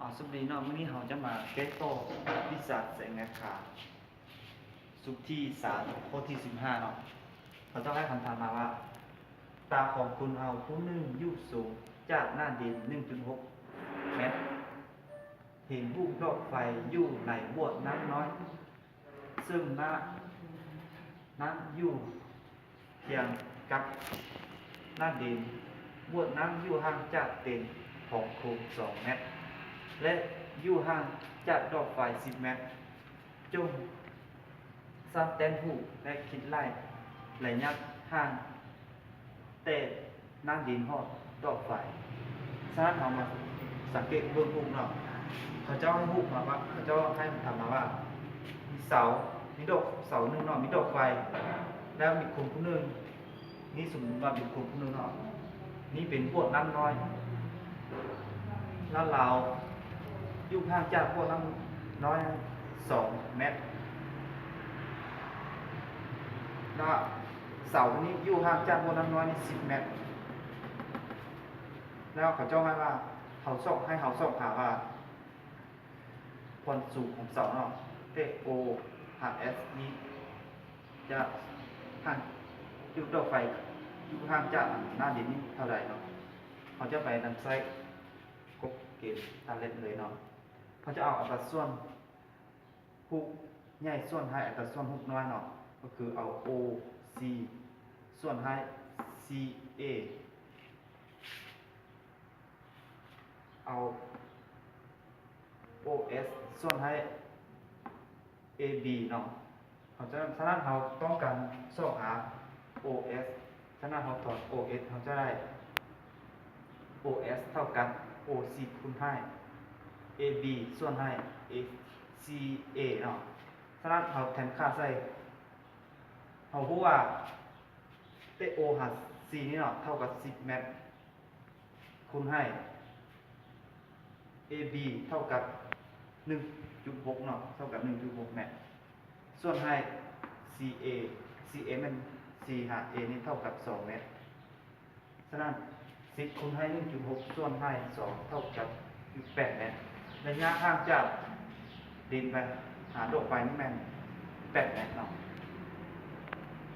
ອາ ສະບາຍດີເນາະ, ມື້ນີ້ເຮົາຈະມາແກ້ຕໍ່ວິຊາແສງແນບຂາ ສຸດທີສາມ ຂໍ້ທີສິບຫ້າເນາະ. ເຂົາເຈົ້າໃຫ້ຄຳຖາມມາວ່າ ຕາຂອງຄົນເຮົາຜູ້ໜຶ່ງຢູ່ສູງຈາກໜ້າດິນໜຶ່ງຈຸດຫົກແມັດ ເຫັນຮູບດອກໄຟຢູ່ໃນບົວນ້ຳນ້ອຍ ເຊິ່ງໜ້ານ້ຳຢູ່ ພຽງກັບໜ້າດິນ, ບົວນ້ຳຢູ່ຫ່າງຈາກເຕັນຂອງຄົນສອງແມັດ ແລະ ຢູ່ຫ່າງຈາກດອກໄຟສິບແມັດ. ຈົ່ງສ້າງແຕ້ມຮູບ ແລະ ຄິດໄລ່ໄລຍະຫ່າງແຕ່ໜ້າດິນຮອດດອກໄຟ. ສະນັ້ນ ເຮົາມາສັງເກດເບິ່ງຮູບເນາະ. ເຂົາເຈົ້າໃຫ້ຮູບມາວ່າ ເຂົາເຈົ້າໃຫ້ຄຳຖາມມາວ່າ ມີເສົາ ມີດອກ ເສົາໜຶ່ງເນາະ ມີດອກໄຟ ແລ້ວມີຄົນຜູ້ໜຶ່ງ ນີ້ສົມມຸດວ່າເປັນຄົນຜູ້ໜຶ່ງເນາະ, ນີ້ເປັນບົວນ້ຳນ້ອຍ ແລ້ວລາວຢູ່ຫ່າງຈາກບົວນ້ຳນ້ອຍສອງແມັດ ແລ້ວເສົາຕົວນີ້ຢູ່ຫ່າງຈາກບົວນ້ຳນ້ອຍນີ້ສິບແມັດ. ແລ້ວເຂົາເຈົ້າໃຫ້ວ່າ ເຮົາຊອກ ໃຫ້ເຮົາຊອກຫາວ່າ ຄວາມສູງຂອງເສົາເນາະ ແຕ່ O ຫາ S ນີ້ຈະຫ່າງ ຈຸດດອກໄຟຢູ່ຫ່າງຈາກໜ້າດິນນີ້ເທົ່າໃດເນາະ. ເຮົາຈະໄປນຳໃຊ້ກົດເກນຕາເລັດເລີຍເນາະ. ເຮົາຈະເອົາອັດຕາສ່ວນຮູບໃຫຍ່ສ່ວນໃຫ້ອັດຕາສ່ວນຮູບນ້ອຍເນາະ, ກໍຄືເອົາ O C ສ່ວນໃຫ້ C A ເອົາ O S ສ່ວນໃຫ້ A B ເນາະ. ເຮົາຈະ ສະນັ້ນເຮົາຕ້ອງການຊອກຫາ O S ສະນັ້ນເຮົາຖອນ O S ເຮົາຈະໄດ້ O S ເທົ່າກັບ O C ຄູນໃຫ້ A B ສ່ວນໃຫ້ A C A ເນາະ. ສະນັ້ນເຮົາແທນຄ່າໃສ່ ເຮົາຮູ້ວ່າ ແຕ່ O ຫາ C ນີ້ເນາະ ເທົ່າກັບສິບແມັດ ຄູນໃຫ້ A B ເທົ່າກັບໜຶ່ງຈຸດຫົກເນາະ ເທົ່າກັບໜຶ່ງຈຸດຫົກແມັດ ສ່ວນໃຫ້ C A C A ແມ່ນ C ຫາ A ນີ້ເທົ່າກັບສອງແມັດ. ສະນັ້ນ ສິບຄູນໃຫ້ໜຶ່ງຈຸດຫົກ ສ່ວນໃຫ້ສອງ ເທົ່າກັບແປດແມັດ. ໄລຍະຫ່າງຈາກດິນໄປຫາດອກໄຟນີ້ແມ່ນແປດແມັດເນາະ.